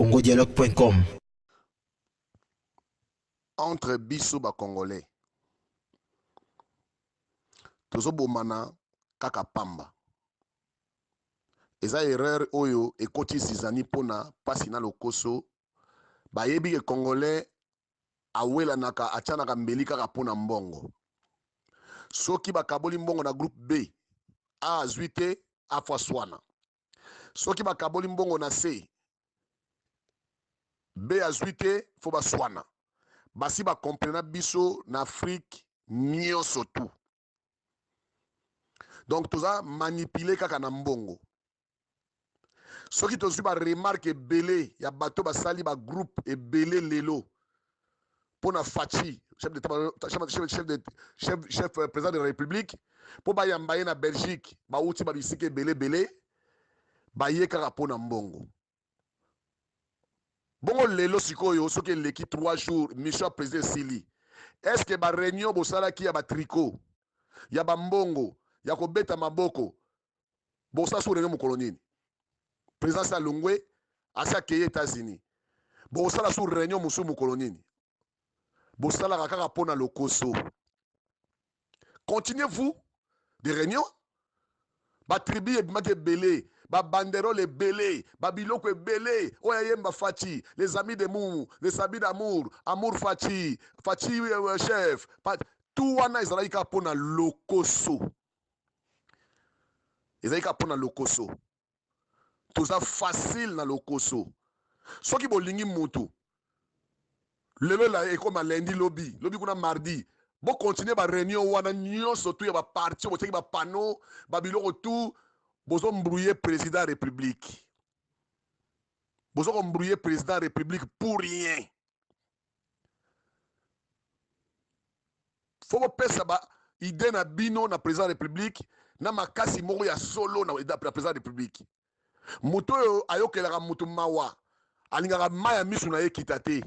congodialogue.com. Entre biso ba congolais tozobomana kaka pamba. Eza erreur oyo ekoti zizani pona pasi na lokoso. Bayebi ke congolais awelanaka atianaka mbeli kaka pona mbongo. Soki bakaboli mbongo na groupe B, A azwi te, A faut aswana. Soki bakaboli mbongo na C, B azwi te, faut baswana. Basi ba comprena biso na Afrique nyonso tout. Donc toza manipuler kaka na mbongo. Soki tozwi ba remarque ebele ya bato basali ba groupe ebele lelo mpo na Fatshi, chef de chef chef chef de chef chef euh, président de la République, mpo bayamba ye na Belgique, bawuti ba bisika ebele ebele, baye kaka mpo na mbongo. Bongo lelo sikoyo soki eleki 3 jours mission ya président esili, est ce que ba réunion bosalaki ya ba tricot ya ba mbongo ya kobeta maboko bosala so réunion mokolo nini? Président asi alongwe, asi akeye États-Unis, bosala so réunion mosusu mokolo nini? Bosalaka kaka mpo na lokoso. Continuez-vous des réunions? Batribu ebimaki ebele, babanderole ebele, babiloko ebele oyo ayemba Fatshi, les amis de Mumu, les amis d'amour, amour Fatshi, Fatshi chef, tout wana ezalaki kaka mpo na lokoso, ezalaki kaka mpo na lokoso. Toza facile na lokoso. Soki bolingi mutu lelo la ekoma lundi, lobi lobi kuna mardi, bokontinue ba réunion wana nyonso tu ya baparti, botiaki bapano babiloko tu, bozombrouye président ya république, bozokombrouye président ya république pour rien. Fo bopesa ba idée na bino na président ya république na makasi moko ya solo na président ya république. Moto oyo ayokelaka moto mawa alingaka mai ya misu na ye ekita te,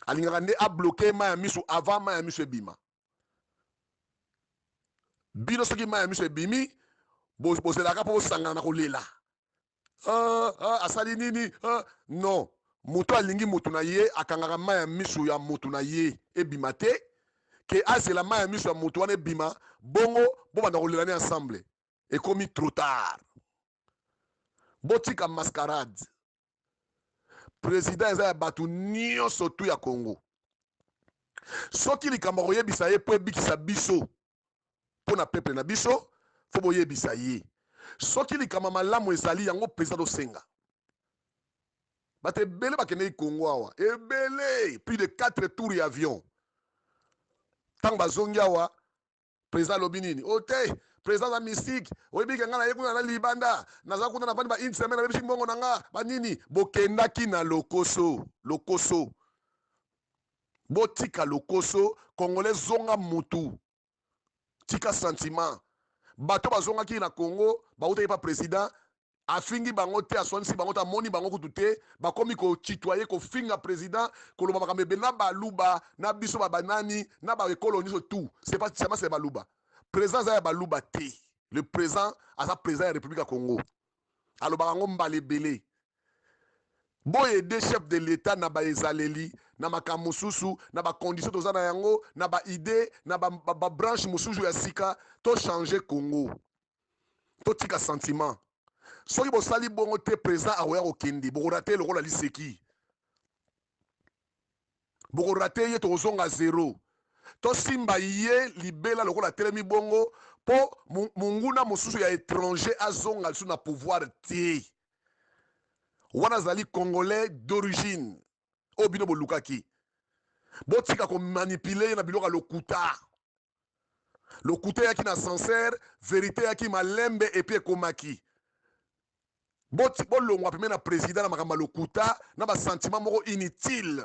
alingaka nde abloke mai ya misu avant mai ya misu ebima. Bino soki mai ya misu ebimi, bozelaka mpo bosangana na kolela, ah, ah, asali nini, ah. Non, moto alingi moto na ye akangaka mai ya misu ya moto na ye ebima te, ke azela mai ya misu ya moto wana ebima, bongo bobanda kolela ne ensemble, ekomi trop tard. Botika mascarade. Président eza ya bato nyonso tu ya Congo. Soki likambo akoyebisa ye mpo ebikisa biso mpo na peuple na biso, fo boyebisa ye. Soki likambo malamu ezali yango, président tosenga. Bato ebele bakendeki Congo awa ebele, plus de 4 tours ya avion. Ntango bazongi awa, président alobi nini? O te, président aza mystique, oyebi ke ngai naye kuna na libanda, naza kuna navandi ba une semaine, nabebisi mbongo na nga banini. Bokendaki na lokoso, lokoso. Botika lokoso. Congolais zonga mutu, tika sentiment. Bato bazongaki na Congo bautaki pa président, afingi bango te, aswanisi bango te, amoni bango kutu te, bakomi kocitoye, kofinga président, koloba makambo ebele na baluba na biso babanani na baekolo nyonso tout. C'est pas seulement c'est baluba. Président aza ya baluba te. Le président aza président ya République ya Congo, alobaka yango mbala ebele. Boyede chef de l'État na baezaleli na makambo mosusu na bacondition toza na yango na baide na babranche ba mosusu ya sika, tochange Congo, totika sentiment. Soki bosali bongo te, président akoya kokende, bokorate lokola liseki, bokorate ye, tokozonga zero. Tosimba ye libela lokola atelemi bongo, mpo monguna mosusu ya étranger azonga lisusu na pouvoir te. Wana azali congolais d'origine oyo bino bolukaki. Botika komanipule ye na biloko ya lokuta. Lokuta eyaki na ascenseur, verité eyaki malembe epuis ekomaki. Bolongwa pembeni na président na makambo ya lokuta na basentiment moko inutile.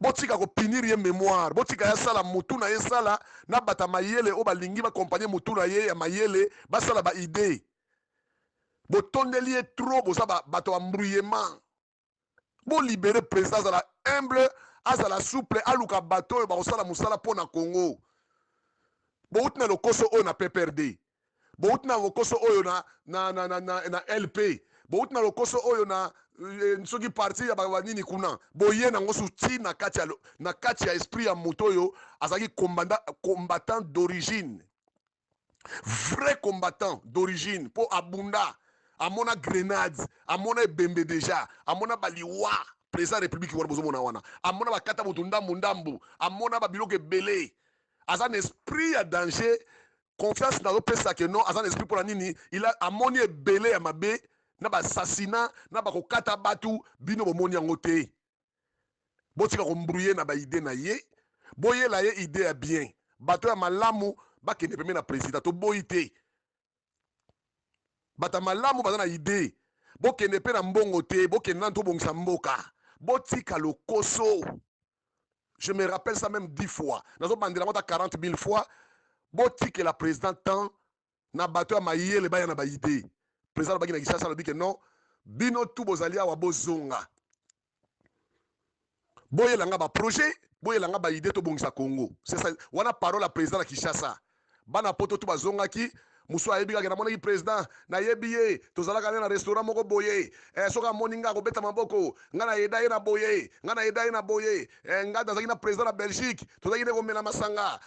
Botika kopinir ye mémoire, botika ye asala mutu na ye, sala na bata mayele oyo balingi bakompagne mutu na ye ya mayele, basala baide. Botondeli ye trop, boza bato ya embrouillement. Bolibere président, azala humble, azala souple, aluka bato oyo bakosala mosala mpo na Congo. Bouti na lokoso oyo na PPRD, bouti na lokoso oyo na LP. Bouti na lokoso oyo na soki parti ya banini kuna, boye nango su ti na kati ya, na kati ya esprit ya moto oyo azalaki combattant d'origine, vrai combattant d'origine, mpo abunda, amona grenade, amona ebembe déjà, amona baliwa. Président République wana bozomona wana, amona bakata motu ndambu ndambu, amona babiloko ebele, aza na esprit ya danger. Confiance nazopesa ke non, aza na esprit. Mpona nini? Ila amoni ebele ya mabe na baassassinat na bakokata bato. Bino bomoni yango te. Botika koembrouiller na baidées na ye. Boyela ye idée ya bien. Bato ya malamu bakende pembeni na président. Toboyi te, bato ya malamu baza na idée, bokende mpe na mbongo te. Bokende nanu, tobongisa mboka. Botika lokoso. Je me rappelle ça même 10 fois, nazobandela yango ata 40 000 fois. Botikela président temps na bato ya mayele baya na baidées. Président alobaki na Kinshasa, alobi ke non, bino tu bozali awa, bozonga, boyelanga baprojet, boyelanga baidées, tobongisa Congo. C'est ça wana, parole ya président na Kinshasa. Bana Poto tu bazongaki. Mosu ayebi kaka, namonaki président, nayebi ye, tozalaka nde na restaurant moko boye. Soki amoni nga, akobeta maboko. Nga nayeda ye na boye, nga nayeda ye na boye. Nga nazalaki na président na Belgique, tozalaki nde komela masanga.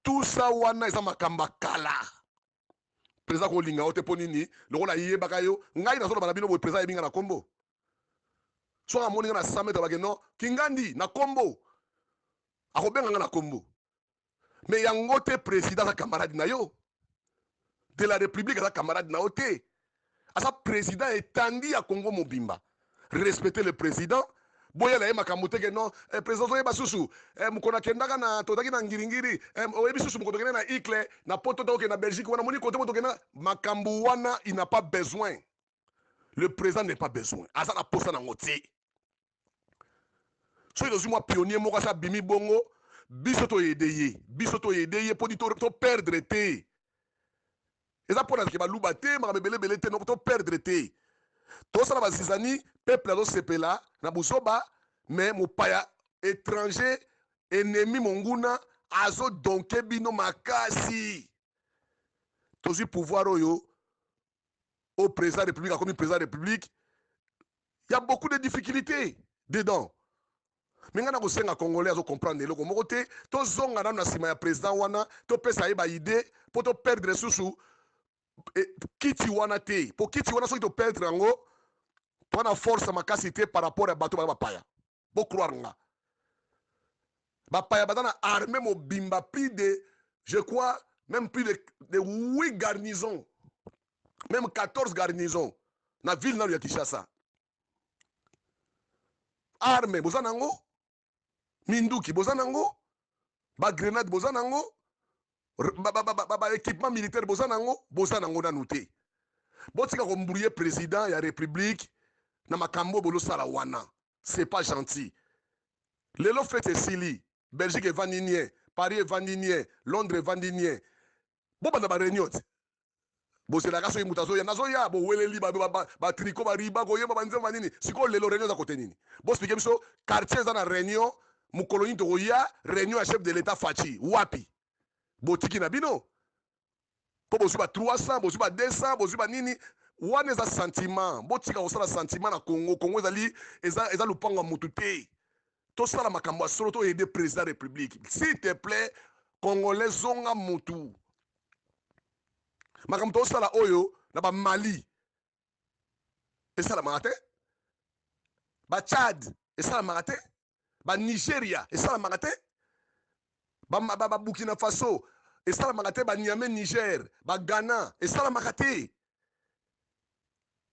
Tout ça wana eza makambo ya kala. Président kolinga yo te. Mpo nini? Lokola ayebaka yo, ngai nazoloba na bino boye, président ayebi nga na kombo. Soki amoni nga na 100 mètre, bake non, Kingandi na kombo, akobenga nga na kombo. Mais yango te. Président aza camarade na yo de la République, aza camarade na yo te, aza président etandi ya Congo mobimba. Respecter le président. Boyela ye makambo te ke non, président, ozoyeba susu mokolo akendaka na, tozalaki na Ngiringiri, oyebi susu mokolo tokende na Icle na Poto, tokende na Belgique wana, moni kote mo tokenda. Makambo wana, il n'a pas besoin, le président n'est pas besoin, aza na posa nango te. Soki tozwi mwa pionnier moko asa abimi bongo, biso toaider ye, biso toaider ye. Mponi toperdre te, eza mpo na ke baluba te, makambo ebelebele te, toperdre te. Tosala bazizani, peuple azosepela na buzoba, mais mopaya, étranger, ennemi, monguna azodonke bino makasi. Tozwi pouvoir oyo, au président République akomi président République, y a beaucoup de difficultés dedans. Mais ngai na kosenga Congolais azocomprendre eloko moko te. Tozonga nano na nsima ya président wana, topesa ye baidées mpo toperdre susu kiti wana te. Mpo kiti wana, soki toperdre yango, toza na force makasi te par rapport ya bato baza bapaya. Bocroire nga, bapaya baza na armée mobimba, plus de, je crois, même plus de 8 garnisons, même 14 garnisons na ville nano ya Kinshasa. Arme boza nango, minduki boza nango, bagrenade boza nango, baéquipement militaire boza nango, boza nango nanu te. Botika koembrouiller président ya République na makambo oyo bolosala wana, c'est pas gentil. Lelo fête esili, Belgique evandi nie, Paris evandi nie, Londres evandi nie. Bobanda baréunion te. Bozelaka soki moto azoya, nazoya, boweleli batriko, bariba, koyemba banzembo banini. Sikoyo lelo réunion eza kote nini? Boexpliquer biso quartier eza na réunion mokolo nini? Tokoya réunion ya chef de l'État Fatshi wapi? Botiki na bino mpo bozwi ba 300, bozwi ba 200, bozwi ba nini. Wana eza sentiment. Botika kosala sentiment na Congo. Congo ezali eza lupango ya motu te. Tosala makambo ya solo, toaider président République, s'il te plaît. Congolais, zonga motu. Makambo tosala oyo na Bamali esalamaka te, Bachad esalamaka te, Banigeria esalamaka te, Babukina Faso esalamaka te, Baniame, Niger, Baghana esalamaka te.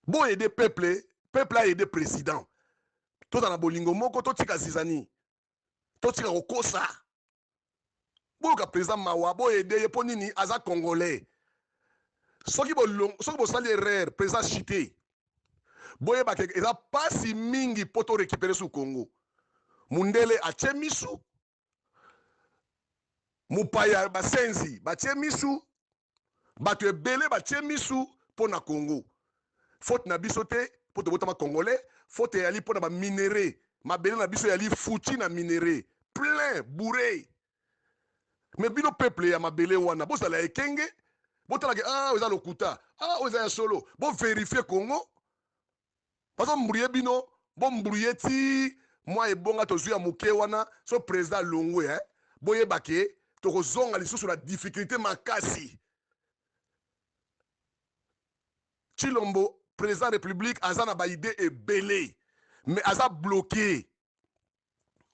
Boaider peuple, peuple aaider président. Tozala na bolingo moko, totika zizani, totika kokosa. Boyoka président mawa, boaider ye. Mpo nini? Aza Congolais. Soki bosali erreur, président chite, boyebaka eza mpasi mingi mpo torécupérer su Congo. Mundele atie misu, mopaya, basenzi batie misu, bato ebele batie misu mpo na Congo. Faute na biso te mpo tobotama Congolais. Faute eyali mpo na baminerais. Mabele na biso eyali futi na minerais, plein bourré. Mais bino peuple ya mabele wana, bozala ekenge, botalaka: ah, oyo eza lokuta, ah, oyo eza ya solo. Bovérifier Congo. Bazo mbrouiller bino, bo mbrouiller ti mwa ebonga tozwi ya moke wana, so president alongwe eh, boyeba ke tokozonga lisusu na difficulté makasi. Tshilombo president republique aza na ba idee ebele mais aza bloqué.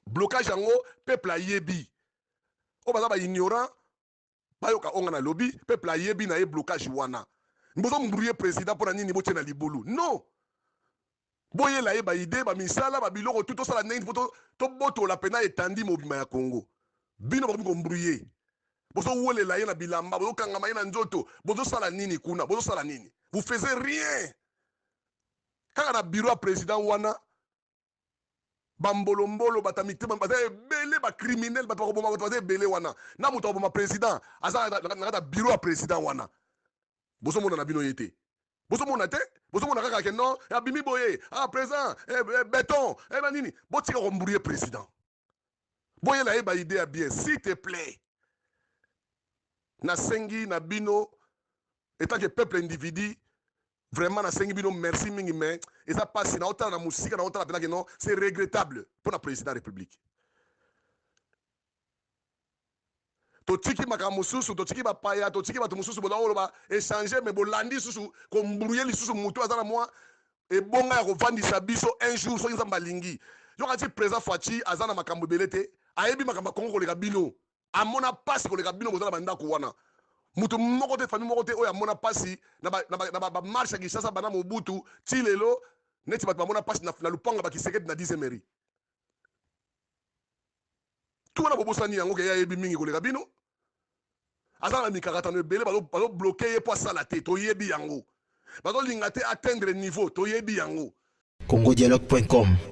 Blocage yango peuple ayebi. Oyo baza ba ignorant bayoka oyo nga nalobi, peuple ayebi na ye blocage wana. Bozo mbrouiller president pona nini botie na libulu? Non. Boyela ye ba idee, ba misala, ba biloko tout tosala ndenge po tobotola pena etandi mobima ya Congo. Bino bokomi ko mbrouiller. Bozo welela ye na bilamba, bozo kangama ye na nzoto, bozo sala nini kuna? Bozo sala nini? Vous faisez rien. Kaka na bureau ya president wana ba mbolombolo bato ya mitema baza ebele ba criminel bato bakoboma bato baza ebele wana na moto akoboma president aza na kati ya bureau ya president wana bozomona na bino ye te bozomona te bozomona kaka ke non abimi boye ah president eh, eh, beton eh, na nini botika kombrouye president boyela ye ba idee ya bien s'il te plaît nasengi na bino etant que peuple individu vraiment nasengi bino merci mingi mais eza pasi naotala na mosika naotala mpenza ke non c'est regrettable mpo na président république totiki makambo mosusu totiki bapaya totiki bato mosusu boza koloba échange mais bolandi lisusu kombrouye lisusu motu aza na mwa ebonga ya kovandisa biso un jour soki nzambe alingi yoka ti président Fatshi aza na makambo ebele te ayebi makambo ya Kongo koleka bino amona pasi koleka bino boza na bandako wana moto moko te famille moko te oyo amona pasi na bamarche ya Kinshasa banda Mobutu ti lelo neti bato bamona pasi na lupango ya bakisekedi na 10 mairie tu wana bobosani yango ke ye ayebi mingi koleka bino aza na mikakatano ebele bazobloke ye mpo asala te toyebi yango bazolinga te atteindre niveau toyebi yango congodialogue.com.